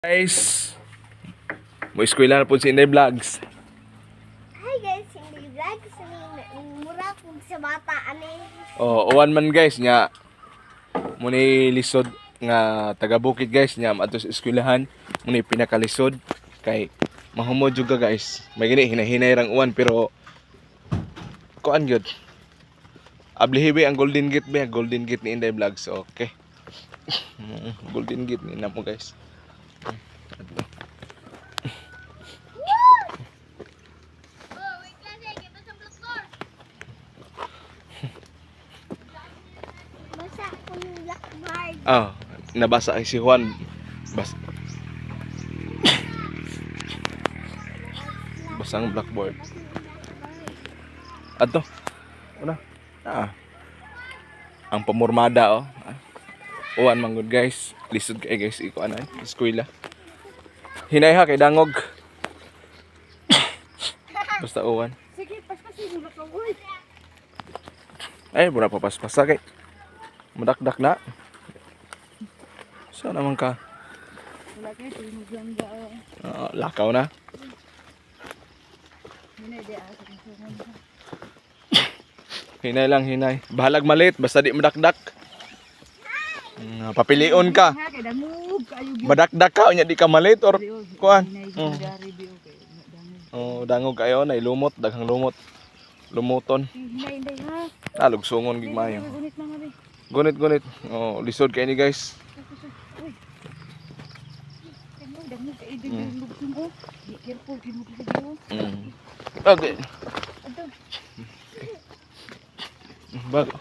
Guys, mo eskwela na po si Inday Vlogs. Hi guys, hindi vlog sa mura kung sa bata ani. Oh, uwan man guys nya. Muni lisod nga taga bukid guys nya maadto sa eskwelahan, muni pinakalisod kay mahumod jud ka guys. May gani hinahinay rang uwan pero kuan gyud. Ablihibi ang Golden Gate ba? Golden Gate ni Inday Vlogs. Okay. Golden Gate ni namo guys. Adto. Oh, wait lang eh, kita sa blackboard. Basa ko yung blackboard. Ah, nabasa ay si Juan. Bas Basang blackboard. Basa yung blackboard. Adto. Una. Ah. Ang pamurmada oh. Ah. Uwan man gud guys. Lisod kay guys iko anay eskwela. Hinay ha kay dangog. Basta uwan. Sige, paspasin mo na ka, uy. Ay, mura pa paspasa kay. Madakdak na. Saan naman ka? Wala kayo, tulog lang ba? Oh. Ah, lakaw na. Hinay, di asa kong sungon. Hinay lang, hinay. Bahalag malit, basta di madakdak. Papilion ka. Ha, kay dangog, kayo gyud. Madakdak ka, unya di ka malit or kuan. Hinay, gyud dari bi okay. Dangog. Oh, dangog kayo na lumot, daghang lumot. Lumuton. Hinay, hinay ha. Ah, lugsungon gid maayo. Gunit mga bi. Gunit gunit. Oh, lisod kay ni guys. Uy. Dangog, dangog kayo din lugsong oh. Be careful gyud mo kasi oh. Okay. Adto. Bago.